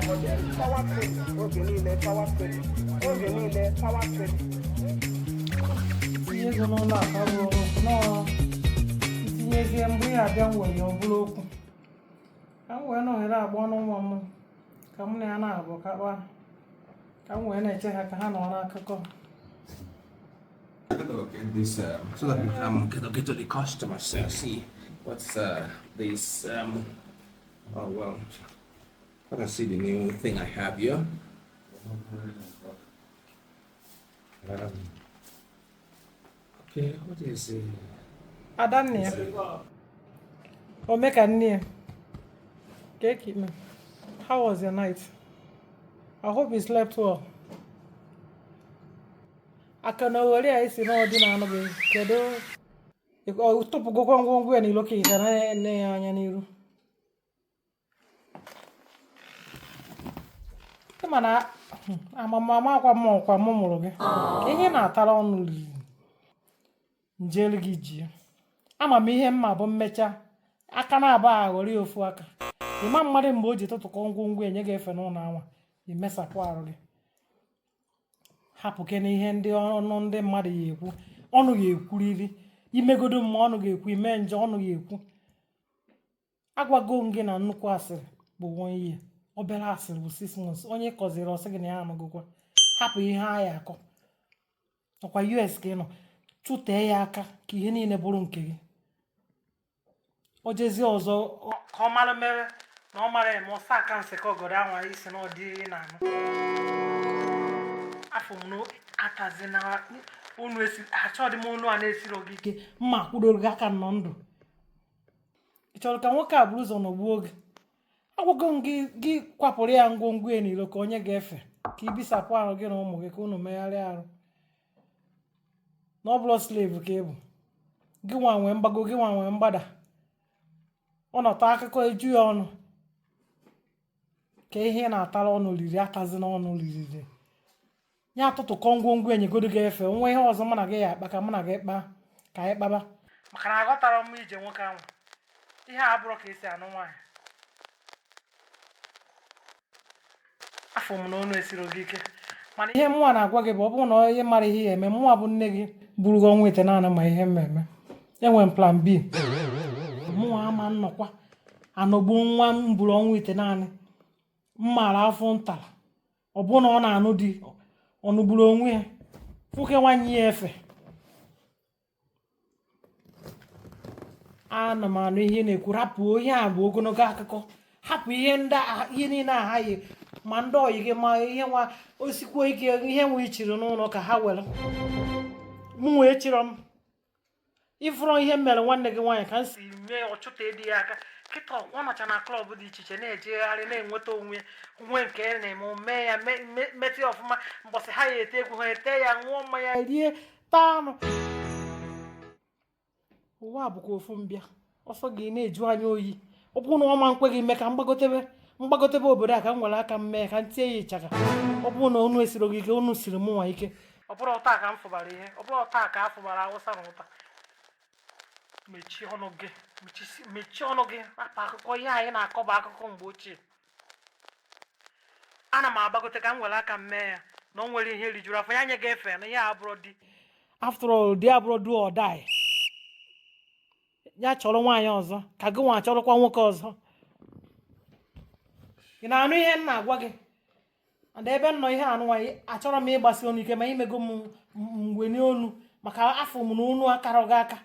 Power trip oge niile, power trip oge niile, power trip. Tinye ego n'ụlọ akụ abụrụ okwu nọọ itinyezie mgbe ị abịa m were ya ọ bụrụ okwu ka m wee na ohere agba ọnụ nwa m ka m na ya na-abụ ka kpaa ka m wee na-eche ha ka ha nọ n'akụkọ. Get this so that we can get to the customers. See what's this. Oh well, let us see the new thing I have here. Okay, what is it? Adanne ya ome ka nne ya ka eke ime. How was your night? I hope you slept well. Aka na owere a esi na ọdị na anụ gị, kedu ọ tụpụgokwa ngwongwo ya n'ilo ka ị ga na-ene ya anya n'iru? Ịma na amamama akwa m ọkwa m mụrụ gị ka ihe na-atara ọnụ riri njelu gị ji ya. Ama m ihe mma bụ mmecha aka na-abụ aghọrọ ya ofu aka ịma mmadụ mgbe o ji tụtụkọ ngwongwo enye gị efe n'ụlọ anwa imesapụ arụ gị hapụ kene ihe ndị ọnụ ndị mmadụ ya ekwu ọnụ ya ekwuriri imegodo mma ọnụ ga-ekwu ime njọ ọnụ ya ekwu. Agwago m gị na nnukwu asịrị bụ one year, obere asịrị bụ 6 months. Onye kọziri ọsị gị na ya anụgokwa, hapụ ihe a ya akọ. Ọkwa US ka ị nọ chụtee ya aka ka ihe niile bụrụ nke gị. O jezie ọzọ ka ọ mara mere na ọ mara eme ọsọ aka nsị ka ọgọdọ anwa isi na ọ dị na-anụ afọ m na atazi na unu esi achọghị m onu a na-esiri gị ike mma kwudoro gị aka nọ ndụ. Ị chọrọ ka nwoke a buru ụzọ nọgbuo gị? Agwago m gị gị kwapụrụ ya ngwongwo ya n'ilo ka onye ga-efe ka ị bisapụ ahụ gị na ụmụ gị ka unu megharịa arụ na ọ bụrụ slave ka ị bụ gị nwa nwee mgbago gị nwa nwee mgbada. Ọ nọta akụkọ eju ya ọnụ ka ihe ị na-atara ọnụ riri atazi n'ọnụ riri ya atụtụkọ ngwongwo enyegodo gị efe nwa ihe ọzọ mụ na gị ya akpa ka mụ na gị kpaa ka anyị kpaba maka na aghọtara m ije nwoke ahụ ihe a abụrụ ka esi anụ nwaanyị. Afọ m na ọnụ esiri gị ike mana ihe mụnwa na-agwa gị bụ ọ bụrụ na onye mara ihe ya eme mụnwa bụ nne gị buru gị ọnwa ite naanị ma ihe mmemme enwe m plan B. Mụnwa ama nnọkwa anọgbuo nwa m buru ọnwa ite naanị m mara afọ ntara ọ bụrụ na ọ na-anụ di ọ nụgburu onwe ya nwoke nwanyị ya efe. Ana m anụ ihe na-ekwu, rapụ ihe a bụ ogologo akụkọ, hapụ ihe ndị ihe niile a ha yi ma ndị ọyị gị ma ihe nwa osikwo ike ihe nwe ichiri n'ụlọ ka ha were mụ wee chịrọ m ịfụrọ ihe m mere nwanne gị nwaanyị ka m si mee ọchụta ịdị ya aka kịta. Ọ nọcha na club dị iche iche na-ejegharị na-enweta onwe onwe nke ya na-eme mee ya metụ ya ọfụma mbọsị ha ya ete egwu ha ete ya ṅụọ mmanya rie taa anụ. Ụwa bụkwa ofu mbịa ọsọ gị na-eju anya oyi. Ọ bụrụ na ọ ma nkwe gị mee ka mgbagotebe obodo a ka m nwere aka m mee ka m tie ya ịchaka. Ọ bụrụ na onu esiri gị ike onu siri mụ nwa ike. Ọ bụrụ taa ka m fụbara ihe, ọ bụrụ taa ka a fụbara awụsa na ụta. Mechie ọnụ gị, mechie ọnụ gị, rapụ akụkọ ihe anyị na-akọ bụ akụkọ mgbe ochie. Ana m agbagote ka m were aka m mee ya na o nwere ihe rijuru afọ ya nye gị efe na ihe abụrụ di. After all, di abụrụ do or die. Ya chọrọ nwaanyị ọzọ ka gị nwa chọrọkwa nwoke ọzọ. Ị na-anụ ihe m na-agwa gị? And ebe m nọ ihe anụ nwaanyị achọrọ m ịgbasi ọnụ ike ma imego m mgbe n'onu maka afọ m na onu akara gị aka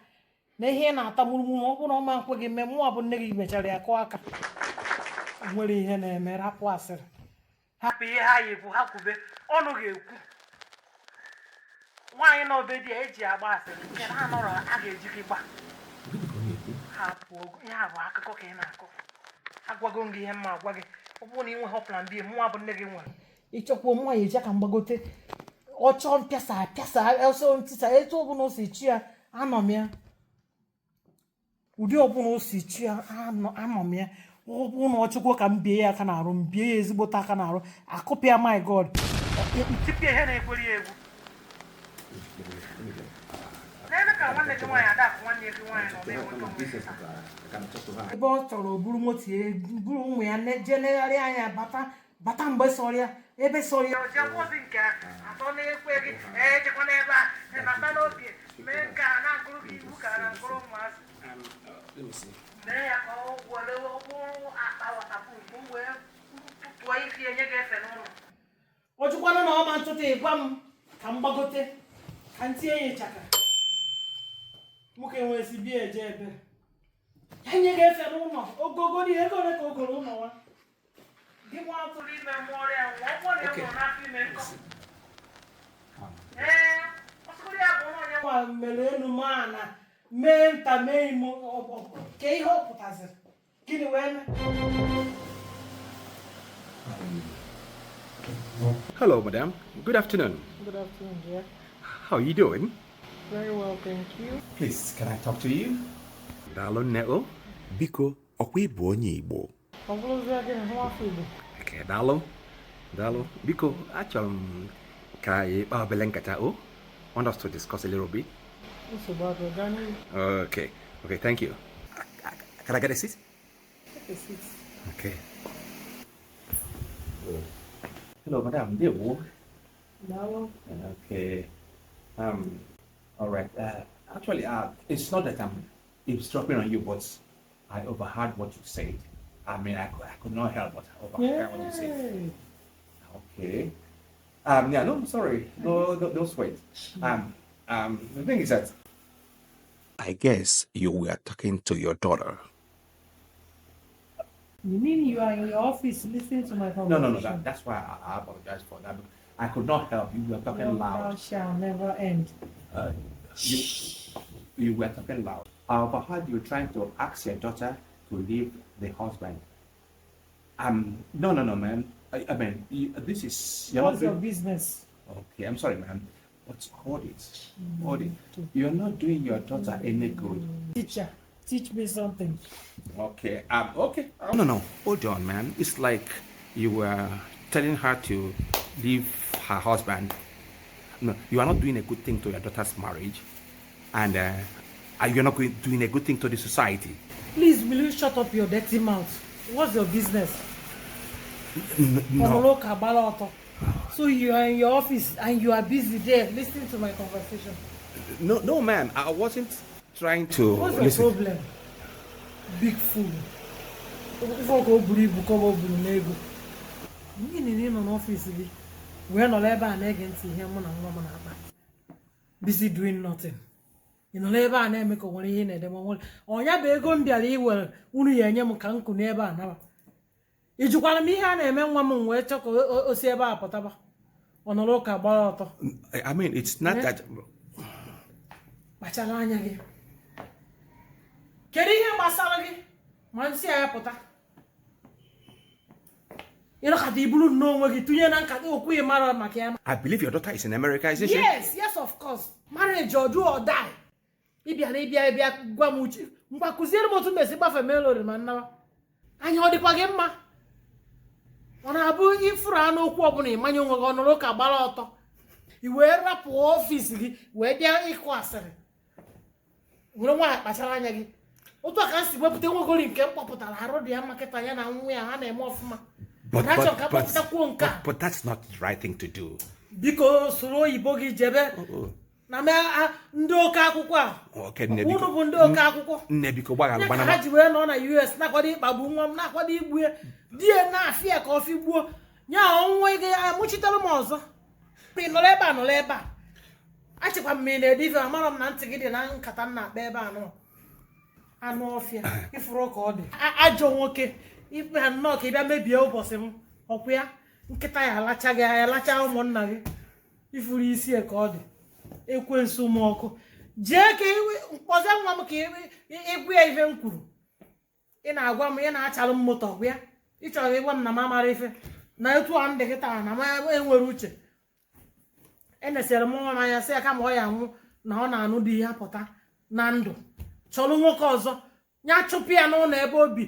na ihe ị na-ata mụrụmụrụ. Ọ bụrụ na ọ ma nkwe gị mee mụnwa bụ nne gị mechara ya kụọ aka nwere ihe na-eme. Rapụ asịrị, hapụ ihe ha ya ekwu, ha kwube ọnụ ga-ekwu. Nwaanyị na obe di ya eji agba asịrị nke na anọrọ a ga-eji gị gba hapụ ihe a bụ akụkọ ka ị na-akọ. Agwago m gị ihe mma agwa gị. Ọ bụrụ na ị nweghị plan B, mụnwa bụ nne gị nwere ịchọkwa mụnwa ya eji aka mgbagote ọchọ mpịasa pịasa ọsọ ntisa etu ọbụla o si chi ya anọ m ya ụdị ọbụla o si chi ya anọ m ya. Ọ bụrụ na ọ chịkwa ka m bie ya aka n'arụ m bie ya ezigbote aka n'arụ akụpịa. My God, ntipịa ihe na-ekwere ya egwu n'ebe ka nwanne gị nwaanyị Adakụ nwanne gị nwaanyị nọ na-enweta onwe ya taa. Ebe ọ chọrọ o buru moto ya buru ụmụ ya jee legharị anya bata. Bata mgbe sọrọ ya, ebe sọrọ ya. Ọjọọ nke atọ na-ekwe gị ejekwa n'ebe a bata n'oge mee nke a na-agụrụ gị iwu ka a na-agụrụ ụmụazị. Let me see. Mee ya ka ọ were bụrụ akpa waterproof ka o wee tụọ ife enye gị efe n'ụlọ. Ọ jụkwanụ na ọma ntụtụ, ịgwa m ka m gbagote ka m tinye ya ịchaka. Nwoke nwee si bịa eje ebe ya nye gị efe n'ụlọ ogogo dị ego ole ka o goro ụlọ nwa gị nwa atụrụ ime mụọrọ ya nwa, ọ bụrụ na ị nwụrụ n'afọ ime nkọ. Ee, ọsọgoro ya bụ onye nwa mere enu maa na mee nta mee imo ka ihe ọ pụtaziri gịnị wee mee. Hello, madam. Good afternoon. Good afternoon, dear. How are you doing? Very well, thank you. Please, can I talk to you? Daalụ nne o. Biko, ọkwa ị bụ onye Igbo? Ọ bụrụzie gịnị nwa afọ Igbo? Okay, daalụ. Daalụ. Biko, achọrọ m ka anyị kpaa obele nkata o. Want us to discuss a little bit? Nsogbu adịrọ, gaa n'ihu. Okay. Okay, thank you. Can I get a seat? Take a seat. Okay. Hello, madam. Ndewo. Daalụ. Okay. All right. Actually, it's not that I'm eavesdropping on you, but I overheard what you said. I mean, I could not help but overhear what you said. Yay. Okay. Yeah, no, sorry. No, no, no sweat. The thing is that I guess you were talking to your daughter. You mean you are in your office listening to my no, conversation? no, no. That's why I apologize for that. I could not help. You were talking Your loud. mouth shall never end. You were talking loud. I overheard you trying to ask your daughter to leave the husband. No, no, no, ma'am. I mean, this is you're not What's your doing. business? Okay, I'm sorry, ma'am, but hold it, hold it. You're not doing your daughter any good. Teacher, teach me something. Okay. Okay. No, no, hold on, man. It's like you were telling her to leave her husband. No, you are not doing a good thing to your daughter's marriage, and you're not doing a good thing to the society. Please, will you shut up your dirty mouth? What's your business? No. Ọnụrụ ụka gbara ọtọ. So you are in your office and you are busy there listening to my conversation. No, no, ma'am. I wasn't trying to What's your listen. problem? Big fool. Ife ọka o buru ibu ka ọ buru n'ego. Gịnị na ị nọ n'ọfịs gị wee nọrọ ebe a na-ege ntị ihe mụ na nwa m na-akpa? Busy doing nothing. Ị nọrọ ebe a na-eme ka o nwere ihe ị na-ede ma o nwere. Ọnya bụ ego m bịara iwere unu ya enye m ka m kụ n'ebe a naba. Ị jụkwara m ihe a na-eme nwa m wee chọọ ka o si ebe a pụtaba. Ọ nọrọ ụka gbara ọtọ. I mean, it's not that. Kpachara anya gị. Kedu ihe gbasara gị ma nsị a ya pụta? Ịnọkọta iburu nnọọ onwe gị tụnye na nkata okwu ị mara maka ya. I believe your daughter is in America, isn't she? Yes, of course. Marriage or do or die. Ịbịa na ịbịa gwa m uche ngwa kụziere m otu m esi gbafe melori ma nnawa. Anya ọ dịkwa gị mma? Ọ na-abụ ifuru anụ okwu ọbụla ịmanye onwe gị ọnụrụ ụka gbara ọtọ. I wee rapụ ọfịs gị wee bịa ịkụ asịrị. Were nwaanyị kpachara anya gị. Otu a ka m si wepụta nwegori nke m kpọpụtara arụ dị ya mma kịta ya na nwa ya ha na-eme ọfụma. But, Na achọ ka but, m kpọpụtakwuo nke a. but that's not the right thing to do. Biko soro oyibo gị jebe na ndị oke akwụkwọ a. Okay, nne Unu biko. bụ ndị oke akwụkwọ. Nne biko gbaghara Ya ka gbana. ha ji wee nọ na US na-akwado ịkpagbu nwa m, na-akwado igbu ya. Di ya na-afịa ka ọfị gbuo ya ọnwụ ego ya amụchitere m ọzọ. Ị nọrọ ebe a nọrọ ebe a achịkwa m ma ị na-ede ife, amara m na ntị gị dị na nkata m na-akpa ebe a nọ anụ ọfịa ifuru ka ọ dị. Ajọ nwoke ikpe ha nnọọ ka ị bịa mebie ụbọchị m ọkwụ ya nkịta ya alacha gị anya lacha ụmụnna gị ifuru isi ya ka ọ dị ekwensu m ọkụ jee ka mkpọzie nwa m ka ịgwa ya ife m kwuru. Ị na-agwa m ị na-achalụ m moto ọgwụ ya ị chọrọ ịgwa m na m amara ife na etu a m dị kịta na m enwere uche. Enesịrị m nwa m anya sị ya kama ọ ya nwụ na ọ na-anụ di ya pụta na ndụ chọrọ nwoke ọzọ ya chụpụ ya n'ụlọ ebe o bi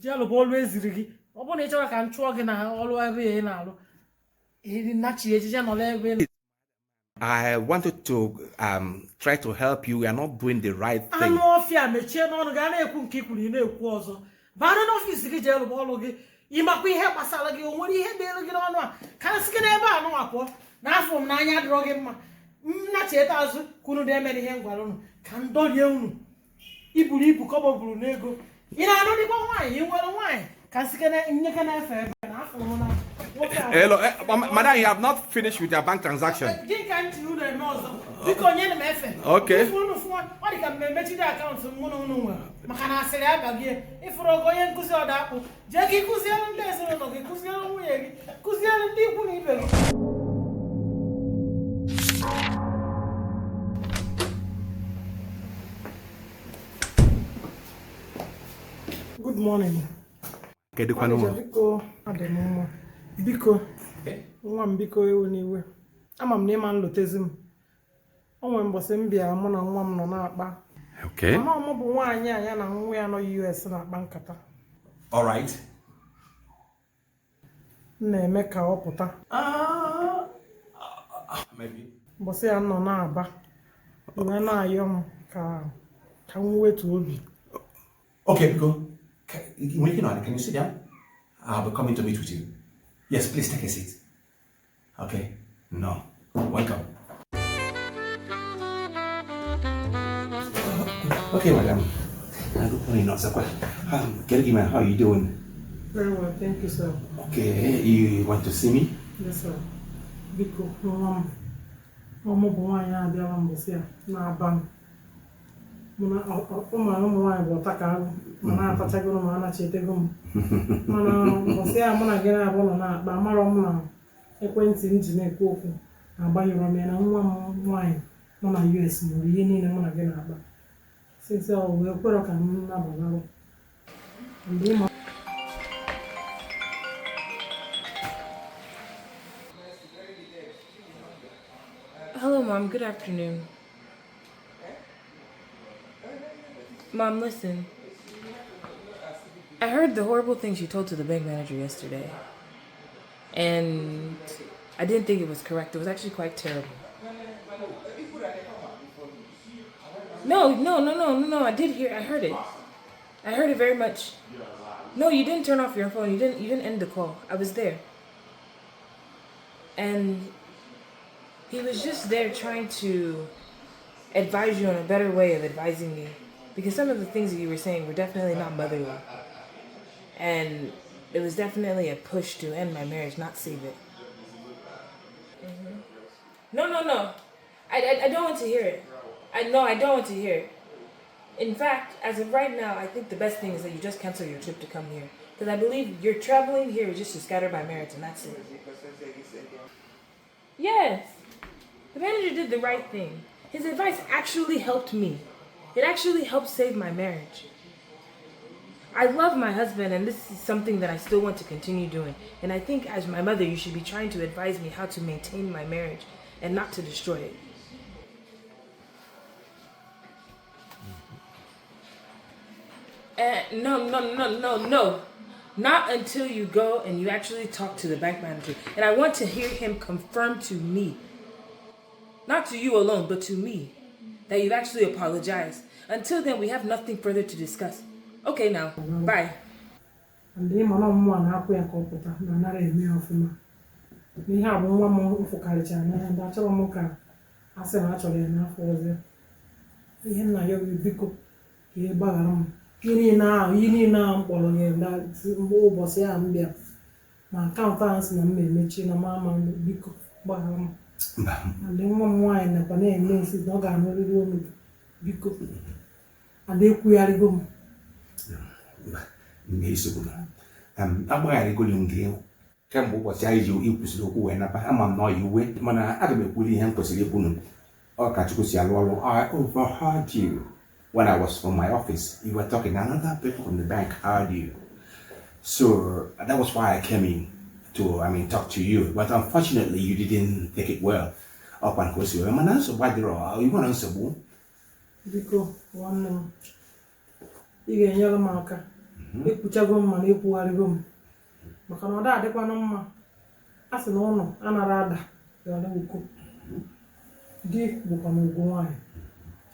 jee lụba ọlụ eziri gị. Ọ bụrụ na ị chọrọ ka m chụọ gị na ọlụ ebe ị na-alụ ị nachi ejije nọrọ ebe ị nọ. I wanted to try to help you. We are not doing the right thing. Anụ ọfịa mechie n'ọnụ gị a na-ekwu nke i kwuru ị na-ekwu ọzọ. Bara n'ọfịs gị jee lụba ọlụ gị ịmakwa ihe gbasara gị o nwere ihe. pụọ na afọ m n'anya adịrọ gị mma. M nachieta azụ ka unu na-emere ihe m gwara unu ka m dọrie unu iburu ibu kọbọ buru n'ego. Ị na-anụ dịkwa nwaanyị, ị nwere nwaanyị ka nsikene nyeke na-efe ebe na afọ m na nwoke a. Hello, madam, you have not finished with your bank transaction. Gị ka m ji unu eme ọzọ, biko nye m efe. Okay. Ife unu fụwa ọ dị ka m emechide akaụntụ mụ na unu nwere maka na asịrị abaghị. Ịfụrụ oge onye nkụzi ọda akpụ jee ka ị kụziere ndị ezinụlọ gị, kụziere nwunye gị, kụziere ndị ikwu na ibe gị. Good morning. Kedụkwanụ Manager, nwa? Biko, adị m mma. Biko, nwa m, biko, ewe n'iwe. Ama m na ịma nlotezi m. O nwere mbọsị m bịara, mụ na nwa m nọ na-akpa. Okay. Mama m bụ nwaanyị a ya na nwa ya nọ US na-akpa nkata. All right. M na-eme ka ọ pụta. Maybe. Mbọsị ya nọ na-aba wee na-ayọ m ka m wetuo obi. Okay, biko. Can you sit down? I'll be coming to meet with you. Yes, please take a seat. Okay. No. Welcome. Okay, madam. Good morning, Osakwa. Gergima, how are you doing? Very well, thank you, sir. Okay, you want to see me? Yes, sir. Biko, nwa m, nwa m bụ nwaanyị abịala mbọsị a na-aba m. Mụ na ụmụ nwaanyị bụ ọta ka agụ ma na-atachagoro ma anachetego m, mana mbọsị a mụ na gị na-abụ nọ na-akpa, amarọ m na ekwentị m ji na-ekwu okwu na-agbanyụrụ m ya, na nwa m nwaanyị nọ na US nụrụ ihe niile mụ na gị na-akpa since ọ wee kwerọ ka m nabalarụ mgbe ịma. Hello, Mom. Good afternoon. Mom, listen. I heard the horrible things you told to the bank manager yesterday. And I didn't think it was correct. It was actually quite terrible. No, no, no, no, no, no. I did hear, I heard it. I heard it very much. No, you didn't turn off your phone. You didn't end the call. I was there. And he was just there trying to advise you on a better way of advising me, because some of the things that you were saying were definitely not motherly. And it was definitely a push to end my marriage, not save it. No, no, no. I don't want to hear it. I no, I don't want to hear it. In fact, as of right now, I think the best thing is that you just cancel your trip to come here. Because I believe you're traveling here just to scatter my marriage, and that's it. Yes. The manager did the right thing. His advice actually helped me. It actually helped save my marriage. I love my husband, and this is something that I still want to continue doing. And I think, as my mother, you should be trying to advise me how to maintain my marriage and not to destroy it. No, no, no, no, no. Not until you go and you actually talk to the bank manager. And I want to hear him confirm to me, not to you alone, but to me, that you've actually apologized. Until then, we have nothing further to discuss. Okay, now, bye. And ịma na ọmụmụ a na-akwụ ya ka ọ pụta na anara eme ya ọfụma. N'ihe a bụ nwa m mfụkarịchara n'anya, ndị achọrọ m ka a sị na a chọrọ ya n'afọ ọzọ. Ihe nna ya bụ, biko, ka ị gbaghara m ihe niile ahụ m kpọrọ gị mgbe ụbọchị ahụ m bịa na akaụntụ ahụ si na m emechi na m ama. Biko gbaghara m. Mba. And nwa m nwaanyị nakwa na-eme nsị na ọ ga-anụrịrị olu gị. Biko, and ekwugharịgo m. Mba, mgbe nsogbu agbagharịgolu m gị kemgbe ụbọchị anyị ji ikwusịrị okwu wee naba. Ama m na ọ yi uwe, mana aga m ekwuli ihe m kwesịrị ikwunu. Ọ ka Chukwu si alụ ọrụ. I overheard you when I was from my office. You were talking, another people from the bank heard you, so that was why I came in to, I mean, talk to you, but unfortunately you didn't take it well. Ọkwa nke o si wee, mana nsogbu adịrọ, ị nwere nsogbu. Biko, nwanne m, ị ga-enyere m aka. Ekwuchago m, mana ekwugharịgo m maka na ọ da adịkwanụ mma. A sị na ụlọ anara ada yọrọ uko di bụkwa na ugwu nwaanyị,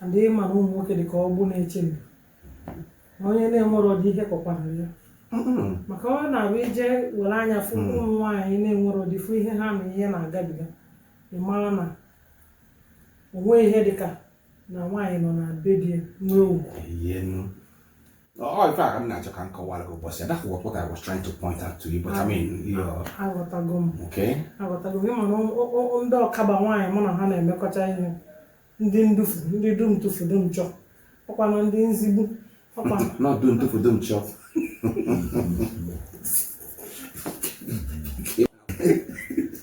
and ịma na ụmụ nwoke dị ka ọgbụ na-eche ndụ na onye na-enwero dị ihe kọkwara ya. Maka ọ na-abụ ije were anya fụ ụmụ nwaanyị na-enwero di, fụ ihe ha na ihe na-agabiga, ị mara na o nweghị ihe dịka na nwaanyị nọ na be di ya nwee ugwu. Yenu. Oh, in fact, I'm not sure I can call but that's what I was trying to point out to you. But I mean, you're Aghọtago m. okay. Aghọtago m. Ịma na ndị ọkaba nwaanyị mụ na ha na-emekọcha ihe, ndị ndufu, ndị dum tụfu dum chọ, ọkwanụ ndị nzigbu, ọkwa Not doing for them, chop.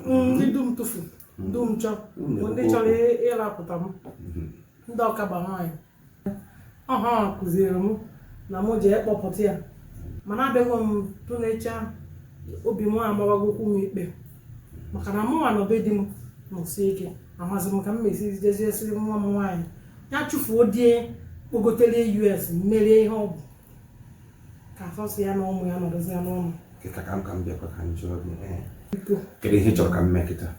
Ndị dum tụfu dum chọ bụ ndị chọrọ ịrapụta m. Ndị ọkaba nwaanyị ọha kụziere m na mụ jee kpọpụta ya, mana abịago m tụnecha obi m amawagokwu m ikpe, maka na mụnwa na obe di m nọsie ike. Amazi m ka m mesi jezie siri nwa m nwaanyị ya chụfuo die kpogotere US merie ihe ọ bụ ka sọsọ ya na ụmụ ya nọrọzi ya n'ụlọ. Kịta ka m ka m bịakwa ka m jụọ gị. Biko. Kedu ihe ị chọrọ ka m mee kịta?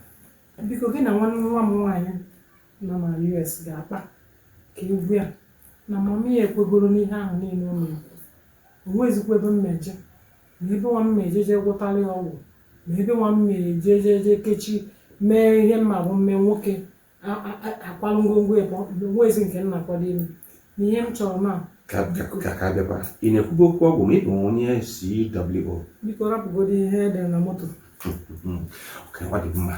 Biko, gị na nwanne nwa m nwaanyị nọ na US ga-akpa ka egwu ya na mama ya ekwegoro n'ihe ahụ niile o mere. O nwezikwa ebe m meje, ma ebe nwa m meje jee gwọtara ya ọgwụ, ma ebe nwa m meje jee jee kechi mee ihe mma bụ mme nwoke akwalụ ngwongwo ịbọ. Onwezi nke m na-akwado ime na ihe m chọrọ na Ka bịakwa. Ị na-ekwubu okwu ọgwụ ma ị bụ onye CWO. Biko, rapụgodo ihe edere na moto. Okay, ọ dị mma.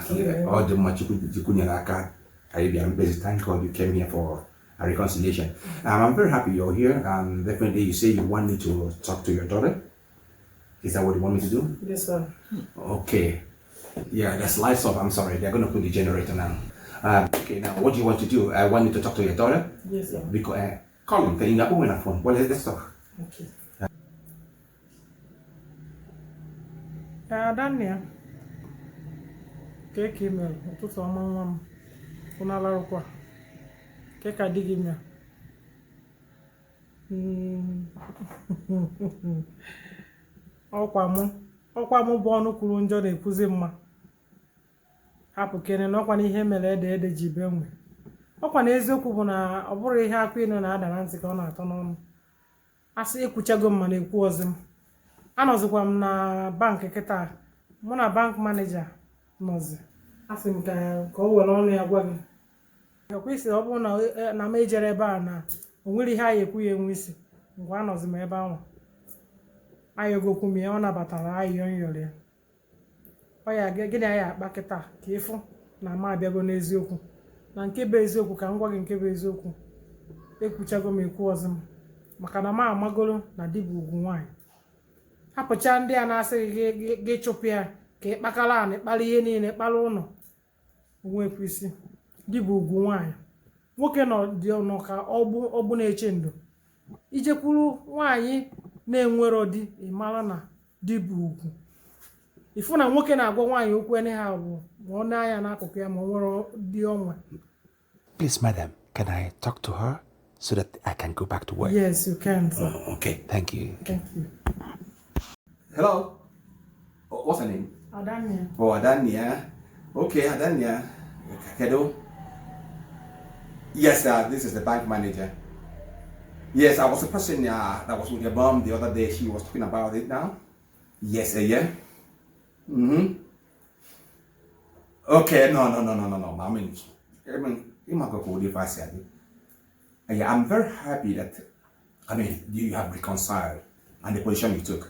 Ọ dị mma. Chukwu Chukwu nyere aka ka ị bịara mkpezi. Thank God you came here for a reconciliation. I'm very happy you're here. Definitely you say you want me to talk to your daughter. Is that what you want me to do? Yes, sir. Okay. Yeah, that's lights off. I'm sorry. They're going to put the generator now. Okay, now what do you want to do? I want you to talk to your daughter. Yes, sir. Because call him. In the open phone. Well, let's talk. Okay. Adanne ya, ka ị mere? Ụtụtụ ọma, nwa m. Ụnụ alarụkwa? Ke ka di gị mere? Ọkwa mụ bụ ọnụ kwuru njọ na-ekwuzi mma. Hapụ kene na ọkwa na ihe mere ede ede ji bee nwe. Ọkwa na eziokwu bụ na ọ bụrụ ihe akụ inu na-ada na ntị ka ọ na-atọ n'ọnụ. Asị ekwuchago m, mana ekwu ọzọ m anọzikwa m na bank kịta. Mụ na bank manager nọzi. Asị m ka o were ọnụ ya gwa gị. Ọkwa isi ọ bụrụ na m ejere ebe a na o nwere ihe anyị ekwu ya enwe isi. Ngwa, anọzi m ebe ahụ, ayọgokwu m ya. Ọ nabatara ayịyọ m yọrọ ya. Ọ ya gịnị anyị akpa kịta ka ịfụ na m abịago n'eziokwu na nke bụ eziokwu. Ka m gwa gị nke bụ eziokwu. Ekwuchago m, ekwu ọzọ m, maka na m amagoro na di bụ ugwu nwaanyị. Hapụcha ndị a na-asị gị chụpụ ya ka ị kpakara anị, kpara ihe niile, kpara ụlọ onwekwu isi. Di bụ ugwu nwaanyị. Nwoke nọ dị nọ ka ọgbụ ọgbụ na-eche ndo. Ijekwuru nwaanyị na-enwero di, ị mara na di bụ ugwu. Ịfụ na nwoke na-agwa nwaanyị okwu anyhow bụ ma ọ na-anya n'akụkụ ya, ma ọ nwere di ọnwa. Please, madam, can I talk to her so that I can go back to work? Yes, you can, sir. Oh, okay, thank you. Thank you. Hello. Oh, what's her name? Adamia. Oh, Adania. Okay, Adania. Kedu. Yes, this is the bank manager. Yes, I was the person that was with your mom the other day. She was talking about it now. Yes, yeah. Okay, no, no, no, no, no, no. I mean, yeah, I'm very happy that, I mean, you have reconciled and the position you took.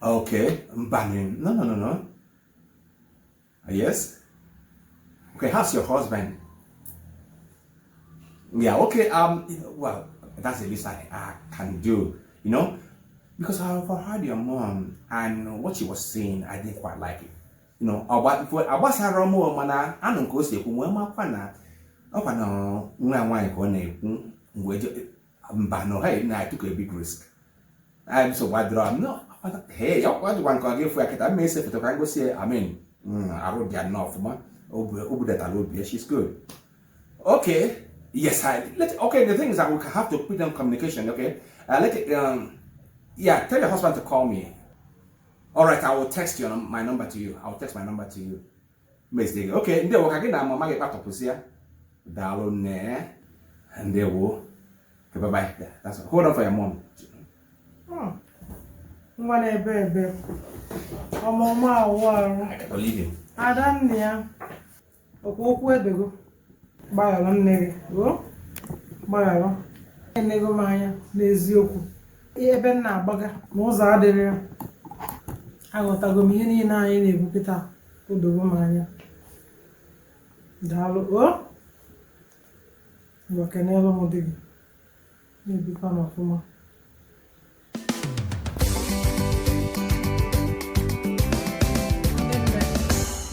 Okay, Mbani. No, no, no, no. Yes. Okay, how's your husband? Yeah, okay. Well, that's the least I can do, because I overheard your mom and what she was saying, I didn't quite like it. Agbasara m, mana anụ nke o si ekwu nwee makwa na ọkwa na nwa nwaanyị ka ọ na-ekwu mgbe mba no, hey, na I took a big risk. I'm so gbadoro m no, hey, ọ dịkwa nke ọ ga-efu ya kịta mma ese foto ka m gosi ya. I mean, arụ dị ya nnọọ ọfụma. O budatara obi ya. She's good. Okay, yes, I let okay, the thing is that we have to put them communication. Okay, let it yeah, tell your husband to call me. All right, I will text your my number to you. I will text my number to you. Mistake. Okay, ndewo. Ka gị na mama gị kpatọpụsị ya. Daalụ nne, ndewo. Okay, bye bye. Yeah, that's all. Hold on for your mom. Nwa na-ebe ebe ọmụmụ awụ arụ. I can believe you. Adanne ya, ọkwa okwu ebego. Gbaghara nne gị o, gbaghara. Enego m anya n'eziokwu, ebe m na-agbaga na ụzọ adịrị ya. Aghọtago m ihe niile anyị na-ebu kịta, odogo m anya. Daalụ o, ngwa kenelu m di gị, na-ebikwa n'ọfụma.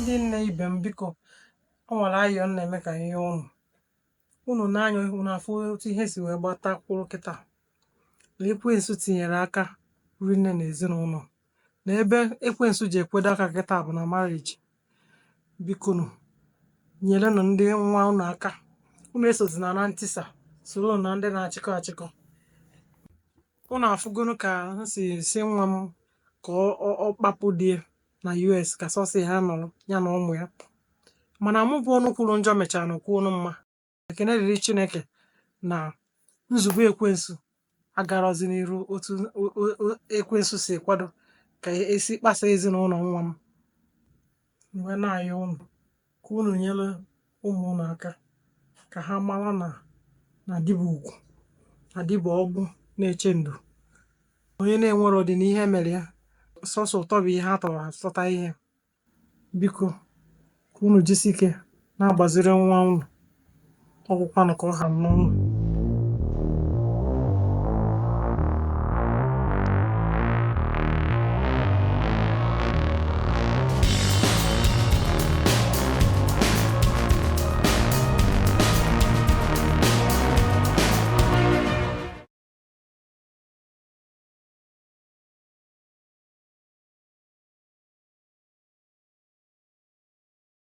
Ndị nne ibe m, biko, ọ nwere ayọ m na-eme ka ihe unu unu na-anya unu afụ otu ihe si wee gbata kwụrụ kịta na ekwensu tinyere aka rinne na ezinụlọ, na ebe ekwensu ji ekwedo aka kịta bụ na marriage. Bikonu, nyerenụ ndị nwa unu aka. Unu esozina na ntisa, soro na ndị na-achịkọ achịkọ. Unu afụgonu ka m si si nwa m ka ọ kpapụ die na US ka sọsọ ha nọrọ ya na ụmụ ya. Mana mụ bụ ọnụ kwuru njọ mechara na kwuo mma. Ekene dịrị Chineke na nzube ekwensu agarọzi n'iru otu ekwensu si kwado ka esi kpasa ezinụlọ nwa m. Wee na-ayọ unu ka unu nyere ụmụ unu aka ka ha mara na na di bụ ugwu, na di bụ ọgbụ na-eche ndụ. Onye na-enwero dị n'ihe mere ya, sọsọ ụtọ bụ ihe a tọrọ asọta ihe. Biko, ka unu jisi ike na-agbaziri nwa unu ọgwụkwanụ ka ọ ha n'ụlọ.